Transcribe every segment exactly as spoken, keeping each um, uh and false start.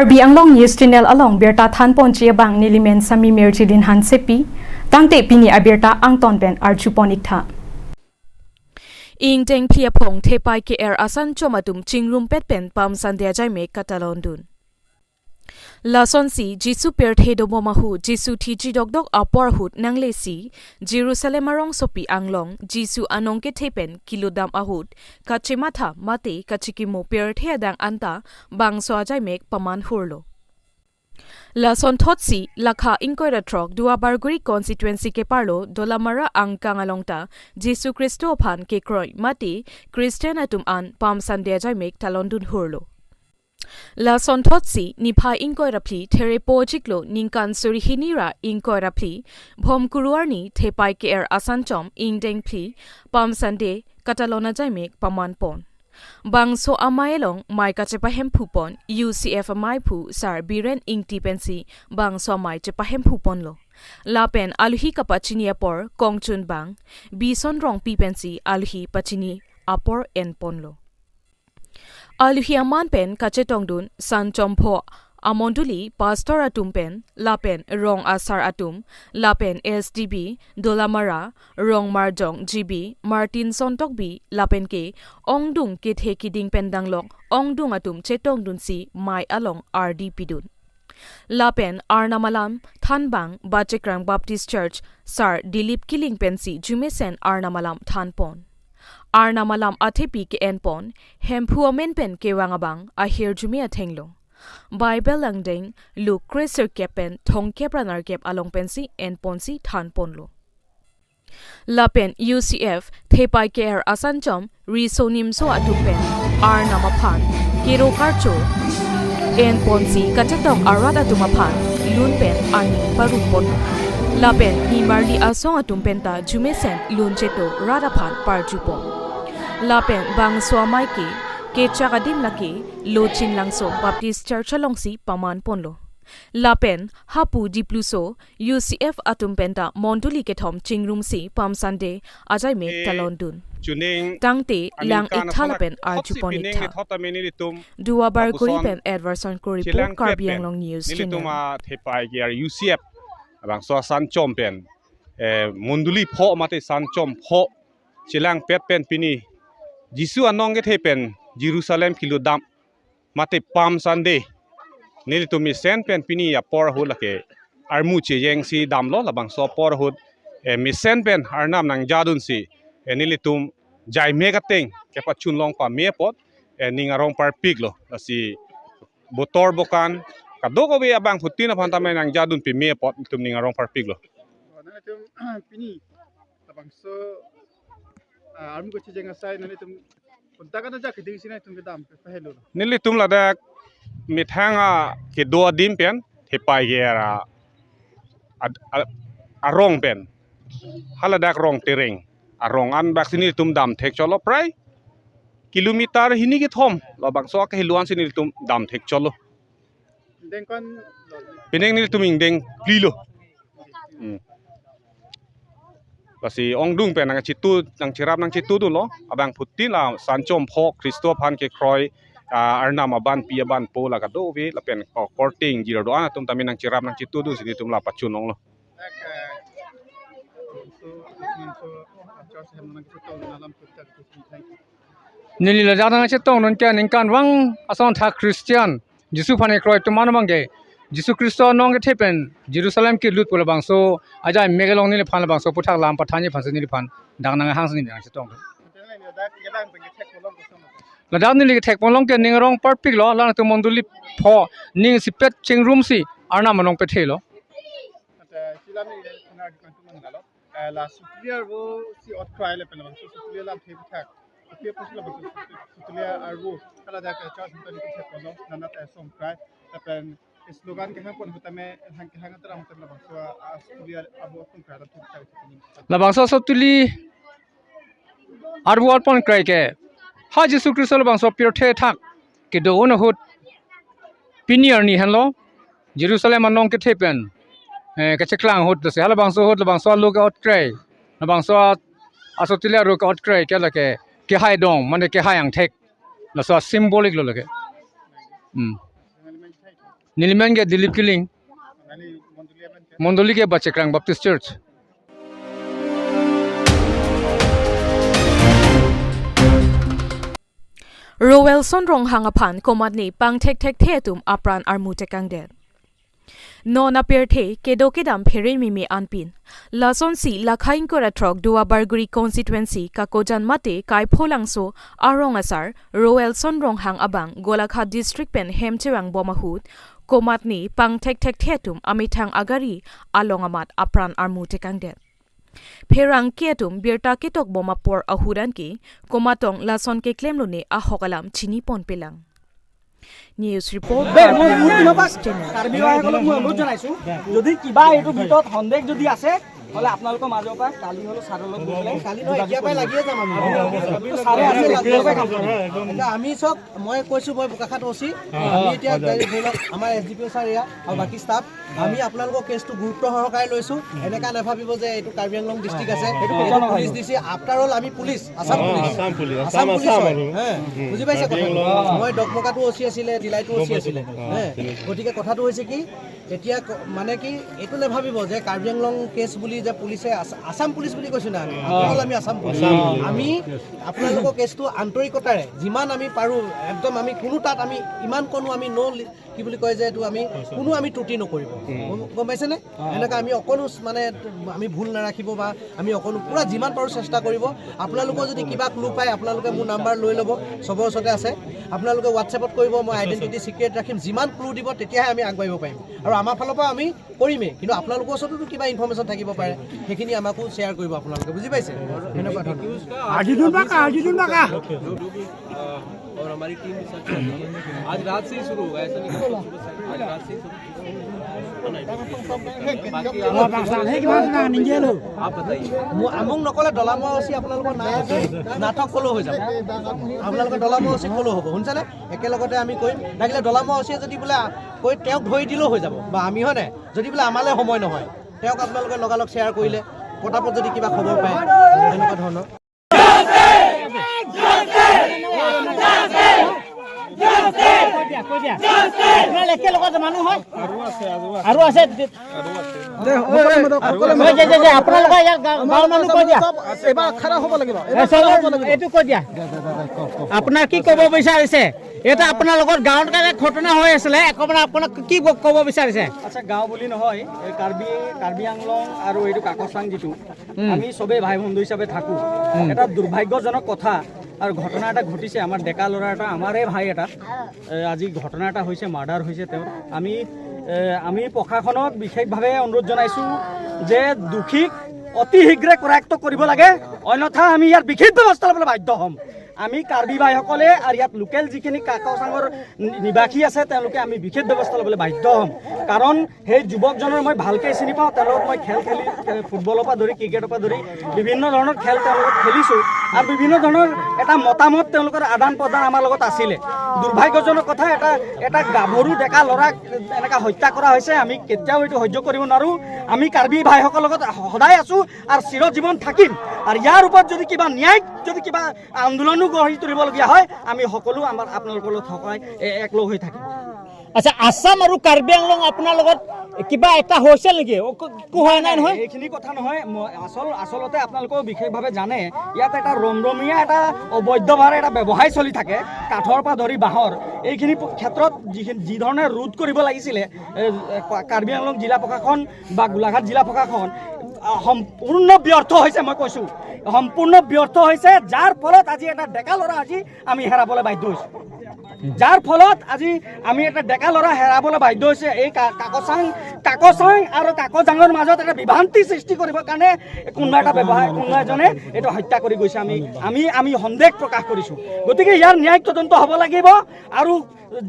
Karbi Anglong News Channel along birta thanponji abang nelimen Sami Mirjilin Hansepi, tangte pini abirta angton pen arjupon iktha. Ingdeng phli aphong thepai ke-er asanchom atum chingrumpet pen Palm Sunday ajaimek katalondun. Lasonsi Jisu pirthe dobom ahut, Jisu thiji dokdok apor ahut nanglesi Jerusalem arongsopi anglong Jisu anong kethe pen kelutdam ahut kachematha mate kachekimo pirthe adang anta bangso ajaimek paman hurlo. Lasonthotsi lakha ingkoi ra throk Duar Bagori constituency keparlo Dolamara angkang along ta Jisu Khristo aphan kekroi mate Christian atum an Palm Sunday ajaimek talondun hurlo. Lasonthotsi niphai ingkoi ra phli Therepo chiklo ningkan suri hini ra ingkoi ra phli Bhomkuru arni thepai ke-er asanchom ingdeng phli Palm Sunday katalon ajaimek pamanpon. Bangso amei along mei kachepahemphupon U C F ameiphu Sar Biren Ingti pensi bangso amei chepahemphuponlo. Lapen alohi kapachini apor kongchunbang Bison Rongpi pensi alohi pachini apor enponlo. Alohi aman pen kachetongdun sanchom pho amondoli pastor atum pen lapen rong asar atum lapen S D B Dolamara, Rongmarjong G B, Martin Sontokbi lapen ke ongdung kethe kiding pen danglok ongdung atum chetongdunsi mei along ardi pidun. Lapen Arnam alam thanbang Bachekrang Baptist Church Sar Dilip Killing pensi jumesen Arnam alam thanpon. Arnam alam athepi ke-enpon, Hemphu amen pen kevang abang ahirjume athenglo. Bible angdeng Luke kre sirkep pen thomkep ra nerkep along pensi enponsi thanponlo. Lapen U C F thepai ke-er asanchom riso nimso atum pen Arnam aphan kero karcho enponsi kachetong arat atum aphan lun pen aning parupon. Lapen nimarli asong atum penta jumesen lun cheto rat aphan parjupon. Lapen bangso amei ke kechak adim lake Lochinlangso Baptist Church alongsi pamanponlo. Lapen hapu Dipluso U C F atum penta mondoli kethom chingrumsi Palm Sunday ajaimek eh, talondun. Chuning tangte lang aningkan iktha athak lapen hotsi arjupon pining iktha. Ithot ameni litum Duar Bagori lapuson pen Edwardson ko report, chelang Karbi pet pen Anglong News nelitum Channel. A thepai ke-er U C F labangso asanchom pen eh, mondoli pho mate sanchom pho chelangpet pen pini Jisu anong kethe pen Jerusalem kelutdam mate Palm Sunday nelitum mesen pen pini apor ahut lake armu chejengsi damlo. Labangso apor ahut eh, mesen pen Arnam nangjadunsi eh, nelitum jaimek ateng kepachun long pame apot eh, ning arong parpiklo. Lasi botor bokan kadokave abangphutin aphan tame nangjadun pame apot nelitum ning arong parpiklo. Nelitum pini labangso ah, armu kachejeng asai nelitum kontak ada jak keding sini nelitum kedam pahelo. Nelitum ladak methang a kedo adim pen thepai ke-er a ad-, a-, arong pen haladak Rongtereng arong an bak si nelitum damthek cholo prai kilometer hini kethom labangso akehelo ansi nelitum damthek cholo. Ingdeng kon pining nelitum ingdeng phlilo. Hmm. Lasi ongdung pen nangchitu nangcherap nangchitudunlo abangphutin la sanchom pho Khristo aphan kekroi ah, Arnam abanpi abanpo la kadokave lapen ko korting jiro do-an atum tame nangcherap nangchitudunsi nelitum la pachun longlo. Neli ladak nangchetongdun ke ningkanvang asonthot Christian Jisu aphan kekroi atum an abang ke Jisu Khristo anong kethe pen Jerusalem kelut pu labangso ajaimek along neliphan labangso aphuthak lam pathanji aphansi neliphan dak nanghangsi neli nangchetongdun. Ladak neli kethekponlong ke ning arong parpiklo, latum mondoli pho ning isipet chingrumsi Arnam anong pethelo. Ante silam ni kena di kantu manggalo. Eh, la sutlia arvo si ot krai le pen labangso sutlia lam the bithak. Tapi apa sih labangso sutlia arvo? Kalau ada ke church kita ni kita kono nana ta song krai. Lapen slogan kehang pon hutame hang kehang teram teram labangso ah, sutlia arvo song krai lam the bithak. Labangso sutlia arvo arpon krai ke ha Jisu Khristo labangso pirthe athak kedo-un ahut pini arni henlo Jerusalem anong kethe pen eh, kacheklang ahut lasi halabangso ahut labangso alo ke-ot krai labangso a-, asutlia alo ke-ot krai ke lake kehai dong mane kehai angthek laso symbolic lo lake. Hmm. Nelimen ke Dilip Killing, Mondoli ke Bachekrang Baptist Church. Roelson Ronghang aphan komatne pangthekthekthe atum apran armu tekangdet. Non apirthe kedo kedam phere mimi anpin. Lasonsi lakha ingkoi ra throk Duar Bagori constituency Kakojan mate Kaipholangso arong asar Roelson Ronghang abang Golaghat district pen hem chevangbom ahut komatne pangthekthekthe atum amethang agari along amat apran armu tekangdet. Pherangke atum birta ketokbom apor ahut anke komat tong lason keklemlone ahok alam chiniponpelang. News report, বে, মই মোৰ পিনৰ পৰা Karbi Anglong Channel। Karbi ভাইসকলক মই অনুৰোধ জনাইছো, যদি কিবা এইটো ভিতৰত সন্দেহ যদি আছে, হ'লে আপোনালোকৰ মাজৰ পৰা কালি হ'লেও ছাৰৰ লগত গৈ পেলাই কালি নহয়, এতিয়া পৰাই লাগিয়ে যাম আমি। ছাৰে আছে, লাগিয়ে যাম। এতিয়া আমি চাওক, মই কৈছো, মই বোকাখাত অ চি, আমি এতিয়া ধৰি লওক আমাৰ এছ ডি পি অ' ছাৰ এয়া আৰু বাকী ষ্টাফ, আমি আপোনালোকৰ কেছটো গুৰুত্ব সহকাৰে লৈছো। এনেকা নাভাবিব যে এইটো কাৰ্বি আংলং ডিষ্ট্ৰিক্ট আছে, এইটো police D C, after all আমি পুলিচ, আছাম পুলিচ। আছাম পুলিচ, আছাম, আছাম পুলিচ আছাম হয়। আৰু। হে, বুজি পাইছে কথাটো? মই ডকমকাটো অ চি আছিলে, ডিলাইটো অ চি আছিলে। হে, গতিকে কথাটো হৈছে কি, এতিয়া ক-, মানে কি, এইটো নাভাবিব যে কাৰ্বি আংলং কেছ বুলি যে পুলিচে আছ-, আছাম পুলিচ বুলি কৈছো না আমি, আফটাৰ অল আমি আছাম পুলিচ। আছাম পুলিচ। আমি আপোনালোকৰ কেছটো আন্তৰিকতাৰে যিমান আমি পাৰো, একদম আমি কোনো তাত আমি ইমান কোনো আমি ন লি-, কি বুলি কয় যে এইটো আমি কোনো আমি ত্ৰুটি নকৰিব। গম, গম পাইছেনে? এনেকা আমি অকণো মানে আমি ভুল নাৰাখিব বা আমি অকণো পুৰা যিমান পাৰো চেষ্টা কৰিব। আপোনালোকৰ যদি কিবা ক্লু পায়, আপোনালোকে মোৰ নাম্বাৰ লৈ ল'ব, চবৰ ওচৰতে আছে। আপোনালোকে WhatsApp-ত কৰিব, মই আইডেণ্টিটি চিক্ৰেট ৰাখিম। যিমান ক্লু দিব, তেতিয়াহে আমি আগবাঢ়িব পাৰিম। আৰু আমাৰ ফালৰ পৰা আমি কৰিমেই, কিন্তু আপোনালোকৰ ওচৰতো কিবা ইনফৰমেশ্যন থাকিব পাৰে, সেইখিনি আমাকো শ্বেয়াৰ কৰিব আপোনালোকে, বুজি পাইছে? ধন্যবাদ। আজিদুন বাকা, আজিদুন বাকা। और हमारी टीम भी सर्च कर रही है। आज रात से ही शुरू होगा, ऐसा नहीं कि सुबह से, आज रात से ही शुरू। बाकी आप, आप बताइए। মো-, মোক নকলে ডলামৰা অ চি আপোনালোকৰ নাই আছে, নাটক কলেও হৈ যাব। আপোনালোকে ডলামৰা অ চি কলেও হ'ব, শুনিছেনে? একেলগতে আমি কৰিম। লাগিলে ডলামৰা অ চিয়ে যদি বোলে কৈ তেওঁক ধৰি দিলেও হৈ যাব, বা আমি, হয়নে? যদি বোলে আমালৈ সময় নহয়, তেওঁক আপোনালোকে লগালগ শ্বেয়াৰ কৰিলে, পটাপট যদি কিবা খবৰ পায়, তেনেকুৱা ধৰণৰ। কৈ দিয়া, কৈ দিয়া। আপোনাৰ একেলগতে মানুহ হয়? আৰু আছে। দে, সকলোৱে মাতক, সকলোৱে মাতক। যে, যে, যে, আপোনালোকৰ ইয়াৰ গা-, গাঁৱৰ মানুহ কৈ দিয়া। এবাৰ খাৰা হ'ব লাগিব, এ, এবাৰ চব খাৰা হ'ব লাগিব। এইটো কৈ দিয়া। আপোনাৰ কি ক'ব বিচাৰিছে? এটা আপোনালোকৰ গাঁৱত এটা ঘটনা হৈ আছিলে, অকণমান আপোনাক কি ক-, ক'ব বিচাৰিছে? আচ্ছা, গাঁও বুলি নহয়, এই কাৰ্বি, কাৰ্বি আংলং আৰু এইটো কাকচাং যিটো, আমি চবেই ভাই বন্ধু হিচাপে থাকো। এটা দুৰ্ভাগ্যজনক কথা আৰু ঘটনা এটা ঘটিছে। আমাৰ ডেকা ল'ৰা এটা, আমাৰে ভাই এটা, এ, আজি ঘটনা এটা হৈছে, মাৰ্ডাৰ হৈছে তেওঁৰ। আমি, এ, আমি প্ৰশাসনক বিশেষভাৱে অনুৰোধ জনাইছো যে দোষীক অতি শীঘ্ৰে কৰায়ত্ত কৰিব লাগে, অন্যথা আমি ইয়াৰ বিশেষ ব্যৱস্থা ল'বলৈ বাধ্য হ'ম। আমি কাৰ্বি ভাইসকলে আৰু ইয়াত লোকেল যিখিনি কাকচাঙৰ নি-, নিবাসী আছে, তেওঁলোকে আমি বিশেষ ব্যৱস্থা ল'বলৈ বাধ্য হ'ম। কাৰণ সেই যুৱকজনৰ মই ভালকৈ চিনি পাওঁ, তেওঁৰ লগত মই খেল খেলি, এ, ফুটবলৰ পৰা ধৰি, ক্ৰিকেটৰ পৰা ধৰি বিভিন্ন ধৰণৰ খেল তেওঁৰ লগত খেলিছোঁ আৰু বিভিন্ন ধৰণৰ এটা মতামত তেওঁলোকৰ আদান প্ৰদান আমাৰ লগত আছিলে। দুৰ্ভাগ্যজনক কথা, এটা, এটা গাভৰু ডেকা ল'ৰাক এনেকা হত্যা কৰা হৈছে। আমি কেতিয়াও এইটো সহ্য কৰিব নোৱাৰোঁ। আমি কাৰ্বি ভাইসকলৰ লগত সদায় আছোঁ আৰু চিৰজীৱন থাকিম। আৰু ইয়াৰ ওপৰত যদি কিবা ন্যায়িক যদি কিবা আন্দোলনো গঢ়ি তুলিবলগীয়া হয়, আমি সকলো আমাৰ আপোনালোকৰ লগত সদায় এ-, একলগ হৈ থাকিম। আচ্ছা, আছাম আৰু কাৰ্বি আংলং আপোনাৰ লগত কিবা এটা হৈছে নেকি? অ, ক-, একো হোৱা নাই নহয়? এইখিনি কথা নহয়। মই আচল-, আচলতে আপোনালোকেও বিশেষভাৱে জানে, ইয়াত এটা ৰমৰমীয়া এটা অবৈধভাৱে এটা ব্যৱসায় চলি থাকে, কাঠৰ পৰা ধৰি বাঁহৰ। এইখিনি প-, ক্ষেত্ৰত যিখিনি, যি ধৰণে ৰোধ কৰিব লাগিছিলে, এ, এ, কা-, কাৰ্বি আংলং জিলা প্ৰশাসন বা গোলাঘাট জিলা প্ৰশাসন, আ, সম্পূৰ্ণ ব্যৰ্থ হৈছে, মই কৈছোঁ, সম্পূৰ্ণ ব্যৰ্থ হৈছে, যাৰ ফলত আজি এটা ডেকা ল'ৰা আজি আমি হেৰাবলৈ বাধ্য হৈছোঁ। যাৰ ফলত আজি আমি এটা ডেকা ল'ৰা হেৰাবলৈ বাধ্য হৈছে। এই কা-, কাকচাং, কাকচাং আৰু কাকজাঙৰ মাজত এটা বিভ্ৰান্তি সৃষ্টি কৰিবৰ কাৰণে কোনোবা এটা ব্যৱসায়, কোনোবা এজনে এইটো হত্যা কৰি গৈছে। আমি, আমি, আমি সন্দেহ প্ৰকাশ কৰিছোঁ। গতিকে ইয়াৰ ন্যায়িক তদন্ত হ'ব লাগিব আৰু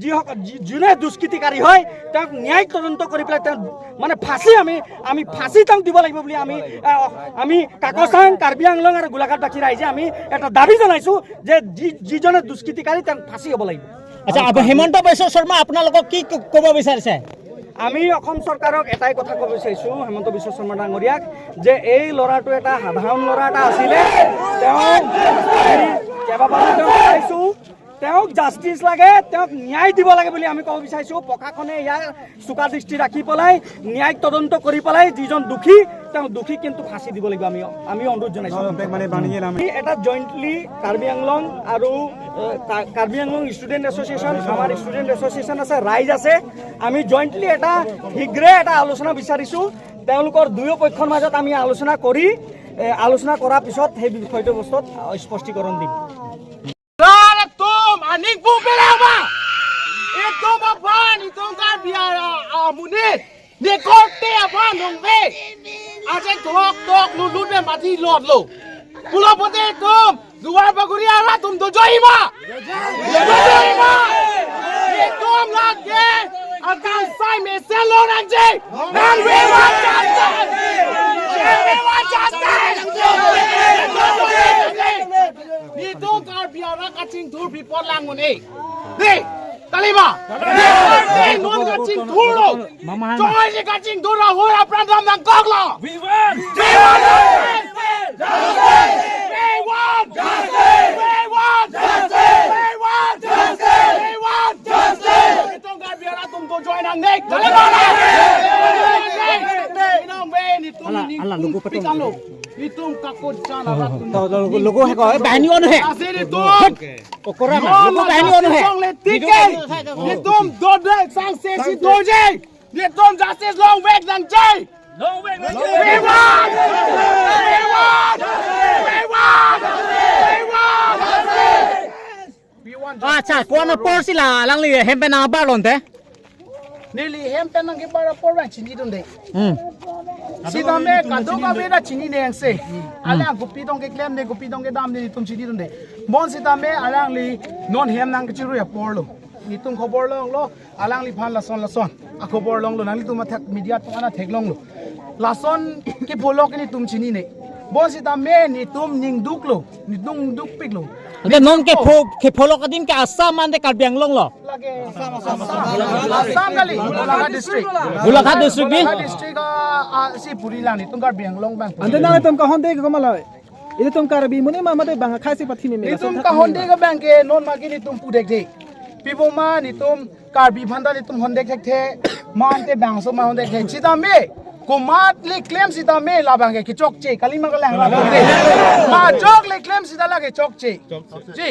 যিসকল, যি-, যোনে দুষ্কৃতিকাৰী হয়, তেওঁক ন্যায়িক তদন্ত কৰি পেলাই তেওঁ মানে ফাঁচী আমি, আমি ফাঁচী তেওঁক দিব লাগিব বুলি আমি, আহ, আমি কাকচাং, কাৰ্বি আংলং আৰু গোলাঘাটবাসী ৰাইজে আমি এটা দাবী জনাইছোঁ যে যি-, যিজনে দুষ্কৃতিকাৰী তেওঁক ফাঁচী হ'ব লাগিব। আচ্ছা, আপ-, হিমন্ত বিশ্ব শৰ্মা আপোনালোকক কি ক-, ক'ব বিচাৰিছে? আমি অসম চৰকাৰক এটাই কথা ক'ব বিচাৰিছোঁ, হিমন্ত বিশ্ব শৰ্মা ডাঙৰীয়াক, যে এই ল'ৰাটো এটা সাধাৰণ ল'ৰা এটা আছিলে। তেওঁ আমি কেইবাবাৰো তেওঁক পাইছোঁ। তেওঁক জাষ্টিচ লাগে, তেওঁক ন্যায় দিব লাগে বুলি আমি ক'ব বিচাৰিছো। প্ৰশাসনে ইয়াৰ চোকা দৃষ্টি ৰাখি পেলাই ন্যায়িক তদন্ত কৰি পেলাই যিজন দোষী, তেওঁ দোষী কিন্তু ফাঁচী দিব লাগিব। আমি, আমি অনুৰোধ জনাইছো। আমি এটা জইণ্টলি কাৰ্বি আংলং আৰু, এ, কা-, কাৰ্বি আংলং ষ্টুডেণ্ট এছ'চিয়েশ্যন, আমাৰ ষ্টুডেণ্ট এছ'চিয়েশ্যন আছে, ৰাইজ আছে, আমি জইণ্টলি এটা শীঘ্ৰে এটা আলোচনা বিচাৰিছো। তেওঁলোকৰ দুয়ো পক্ষৰ মাজত আমি আলোচনা কৰি, এ, আলোচনা কৰাৰ পিছত সেই বিষয়টো বস্তুত স্পষ্টীকৰণ দিম। Atum aning pu pelama. Itum aphan, itum Karbi amonit. Ne korte aphan nongve. Aje tok tok lulut me mati lot lo. Pulo pote itum Duarbagori arat atum dojoi ma. Dojoi ma. Itum lake akangsai mesen lo nangji. And we want justice. And we want justice. Netum Karbi arat kachingthur bipot lang un-e. Dei, kalima. Dei, non kachingthur lo. Choi si kachingthur ahut apran dam nangkok lo. We want. We want justice. We want justice. We want justice. We want justice. We want justice. Netum Karbi arat atum dojoi nangne. Kalima. Inam ve netum. Ala, ala, lugu patong. Netum kakojan arat atum. Tahu, tahu, lugu, lugu hai ko, eh, banyu anu hai. Asli netum. Okora na, lugu banyu anu hai. Netum dode sangse si doje. Netum justice longvek nangji. Longvek nangji. We want. We want. We want. We want. Accha, ko-an apor si la alangli hem pen nangbar lonte? Neli hem pen nangkebar apor abang chinidunde. Hmm. Sitame kadokave ta chinine angse. Alang kopi tong keklem ne, kopi tong kedam ne, netum chinidunde. Bonsitame alangli non hem nangkechirui apor lo. Netum khobor longlo, alangliphan lason lason akhobor longlo, nanglitum athak media atum an theklonglo. Lason ke bolok netum chinine. Bonsitame netum ningduklo, netum dukpiklo. Ante non ke pho-, ke pholok adim ke Assam ante Karbi Anglong lo. Lake Assam, Assam, Assam. Assam kali, Golaghat district. Golaghat district bi? Golaghat district, ah, ah, si puri lang, netum Karbi Anglong abang. Ante nangtum kahonde ke komat lo? Netum Karbi amonit ma mate bang akhai si pathi meme. Netum kahonde ke abang ke non ma ke netum pu thekthe. Pi apot ma netum Karbi aphan ta netum honde thekthe. Ma ante bangso ma honde thekthe. Sitame komat le klem sitame labang ke kechokche. Kalima kalang labang ke. Majok le klem sita la kechokche. Ji,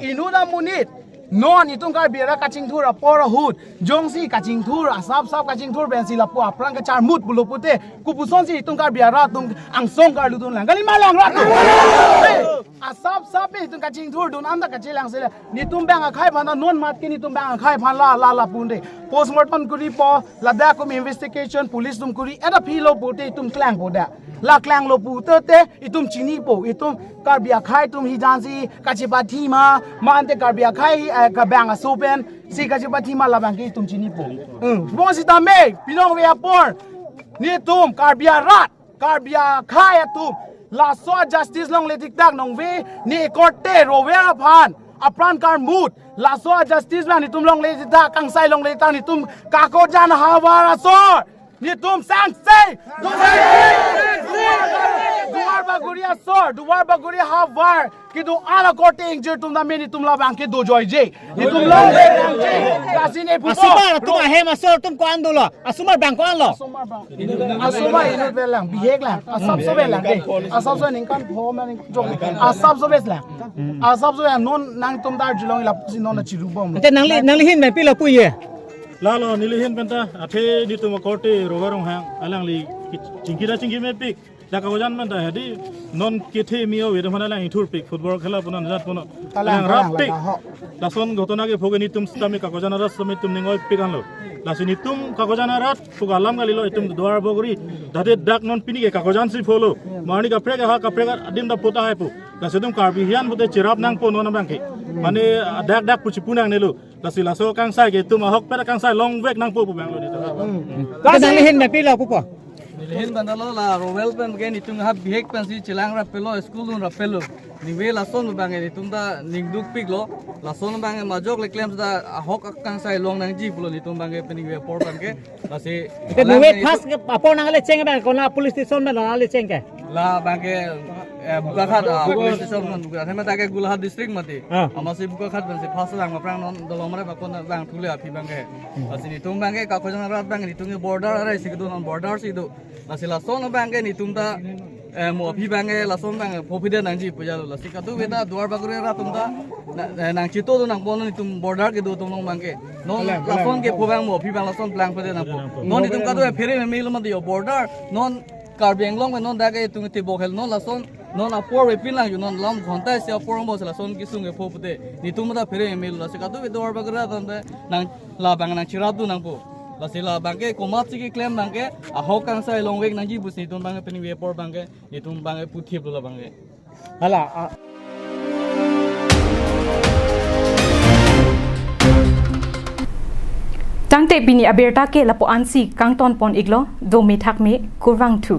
inut amonit. Non netum Karbi arat kachingthur apor ahut, jongsi kachingthur, asap sap kachingthur pensi lapu apran kacharmut pulo pute, kopuson si netum Karbi arat atum angsong karludun lang. Kalima lang rat atum. Asap sap netum kachingthurdun anta kachelang sila. Netum bang akhai aphan non mat ke netum bang akhai aphan la la la punde. Postmortem kuri po, ladak atum investigation, police atum kuri, eta philo pute netum klangpo da. La klanglo pute te, netum chinipo, netum Karbi akhai atum hijan si kachepathi ma, ma ante Karbi akhai, eh, kabang aso pen si kachepathi ma labang ke netum chinipo. Hmm. Bonsitame, pinong ve apor. Netum Karbi arat, Karbi akhai atum. Laso justice longle tiktak nongve, ne korte Rowel aphan apran karmut. Laso justice abang netum longle tiktak, kangsai longle tiktak, netum kakojan ahavar asor. Netum sangse. Duarbagori asor, Duarbagori ahavar kedo-an akorte ingjir atum tame netum labang ke dojoije. Netum longvek nangji. Lasi ne pupo. Asomar atum ahem asor atum ko-an dolo? Asomar abang ko-an lo? Asomar abang. Asomar inut ave lang, bihek lang. Asapso ave lang de. Asapso ningkan pho ma ningkan jok. Asapso ave lang. Asapso ave non nangtum dar julong lapusi non na chirubom lo. Ante nangli, nangli ahin pen pi lapu ye? Lalo, neli ahin pen ta, athe netum akorte Rowel Ronghang, alangli chingki ta chingki mepik. Dak kakojan pen ta hedi, non kethe mi ove atum aphan alang ingthurpik, football khela punon jat punon. Kalang, alang kalang, rapik. Kalang, ho. Lason ghotona kepho ke netum sitame kakojan arat sitame netum ning oipik anlo. Lasi netum kakojan arat pu alam kalilo, netum Duarbagori. Dade dak non pini ke kakojan si pholo. Marni kaprek ha kaprek adim ta pota hai pu. Lasi netum Karbi hian pute cherap nangpo non abang ke. Mane dak dak pu chipu nangnelo. Lasi laso kangsai ke netum ahok pet kangsai longvek nangpo pu abang lo netum. Ante nangli ahin pen pi lapu po? Neli ahin pen ta lo la Rowel pen ke netum ha bihek pensi chelang rappetlo, school dun rappetlo. Ningve lason abang ke netum ta ningdukpiklo. Lason abang ke majok le klem ta ahok akangsai long nangji pulo netum abang ke peningve apor abang ke. Lasi ante ningve first ke apor nangle cheng abang ke konat police station pen nangle cheng ke? La abang ke Eh, Bokakhat, ah, police station non Bokakhat, athema ta ke Golaghat district mati. Ah. Amatsi Bokakhat pensi first lang aphrang non dolomare bakon bang thule aphi abang ke. Lasi netum abang ke Kakojang arat abang netum ke border arai si kedo non, border si do. Lasi lason abang ke netum ta, eh, mo aphi abang ke lason abang phophide nangji pu jalo. Lasi kadokave ta Duar Bagori arat atum ta na, eh, nangchito do nangpo non netum border kedo atum along abang ke. Non lason kepho abang mo aphi abang lason plangphide nangpo. Non netum kado phere meme lo mati yo border. Non Karbi Anglong pen non dak ke itum tebok hel non lason non apor epin lang yo non lam ghonta isi apor mo lason kesung kepho pute. Netum ta phere meme lo, lasi kadokave Duar Bagori atum ta nang labang nangchirap do nangpo. Lasi labang ke komatsi keklem abang ke ahok kangsai longvek nangji pusi netum abang ke peningve apor abang ke netum abang ke puthip lo labang ke. Hala, ah. Tangte pini abirta ke lapu-ansi kangton pon iklo, dome thakme, kurvangthu.